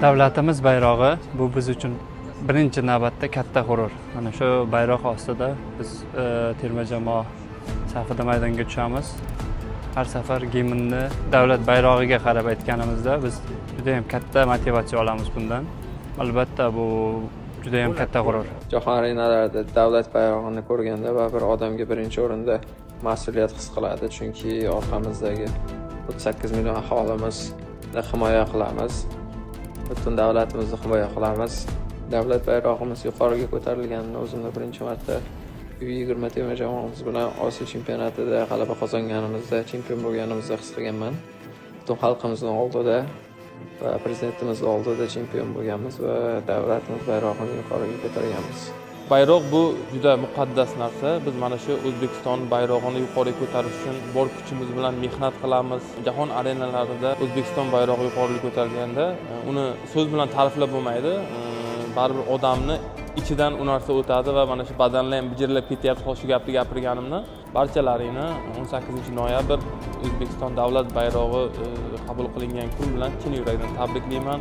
Davlatimiz bayrog'i bu biz uchun birinchi navbatda katta g'urur. Mana shu bayroq ostida biz terma jamoa safida maydonga tushamiz. Har safar gimnni davlat bayrog'iga qarab aytganimizda, biz judayam katta motivatsiya olamiz bundan. Albatta, bu judayam katta g'urur. Jahon arenalarida davlat bayrog'ini ko'rganda baribir odamga birinchi o'rinda mas'uliyat his qiladi, chunki orqamizdagi 38 million aholimizni himoya qilamiz, butun davlatimizni himoya qilamiz. Davlat bayrog'imiz yuqoriga ko'tarilganini o'zimda birinchi marta U20 terma jamoamiz bilan Osiyo chempionatida g'alaba qozonganimizda, chempion bo'lganimizda his qilganman. Butun xalqimizni oldida va prezidentimiz oldida chempion bo'lganmiz va davlatimiz bayrog'ini yuqoriga ko'targanmiz. Bayroq bu juda muqaddas narsa. Biz mana shu O'zbekiston bayrog'ini yuqoriga ko'tarish uchun bor kuchimiz bilan mehnat qilamiz. Jahon arenalarida O'zbekiston bayrog'i yuqoriga ko'tarilganda, uni so'z bilan ta'riflab bo'lmaydi. Baribir odamni ichidan u narsa o'tadi va mana shu badanlar ham bijirlab ketyapti hozir shu gapni gapirganimda. Barchalaringni 18 noyabr, O'zbekiston davlat bayrog'i qabul qilingan kun bilan chin yurakdan tabriklayman.